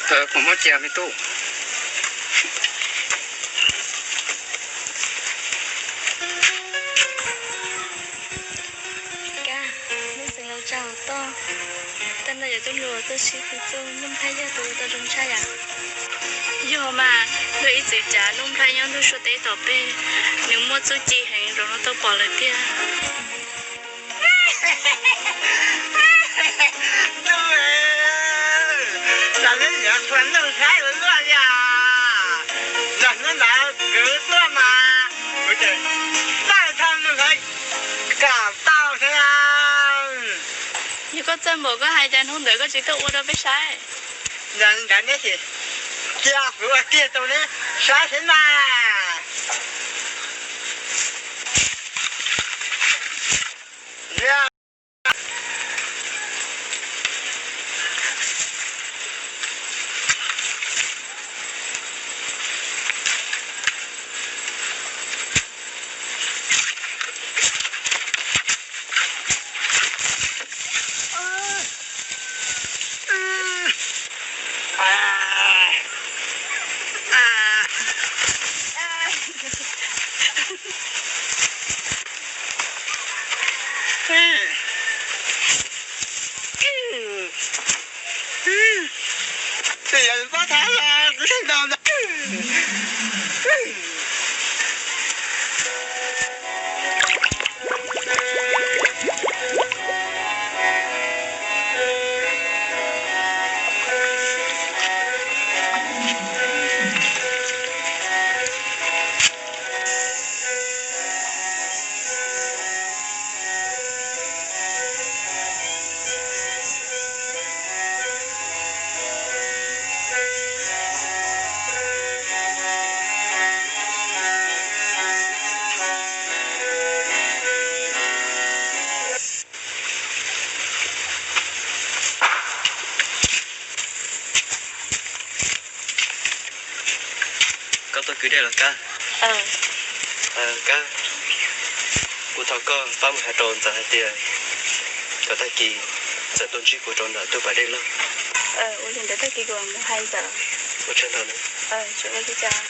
Kuv muab cia me tub. Kab, Nuj Xeev los tsa hauv toj, tag nrho cov tub hluas tuaj sib tw txuj, Nuj Nplhaib yog tus tau zoo tshaj yom? Yog mas, luag ib txwm cav Nuj Nplhaib nyob ntuj suab teb tom peg, nws muaj txuj ci heev, zaum no tau pom lawm tiag. Ntuj, xav neb niam tua Nuj Nplhaib ua luaj li os. Nag hnub ntawd kwv tuaj mas kuv tseem txawj tau Nuj Nplhaib kom tau thiab. Yog koj txawj npaum koj hais cas hnub ntawd koj tsis tuaj ua rau peb saib? Ntawd neb cia kuv ua tiag rau neb saib xwb mas. Koj tuaj kwv dej los Kab? Kab, kuv thov koj pab mus hais rau Ntxawm hais tias kom tag kis Ntxawm tuaj ntsib kuv rau ntawm tus pas dej loj. Ua li ntawd tag kis kuv mus hais Ntxawm. Ua tsaug ntau. Tsis ua li cas.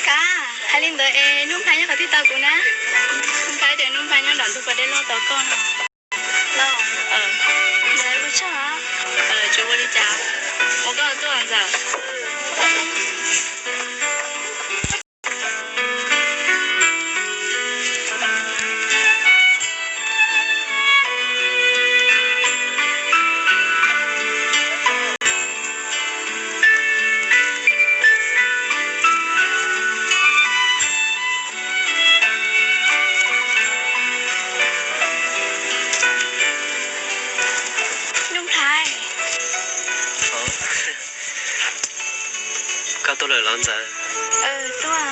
Kab, hais li ntawd es Nuj Nplhaib nyob qhov twg tau kuv na? Nuj Nplhaib tias Nuj Nplhaib nyob nram ntug pas dej loj tos koj no. Los, ua tsaug. Tsis ua li cas, ua koj tuaj Ntxawm. Nuj Nplhaib, koj tuaj lawm los Ntxawm? Tuaj.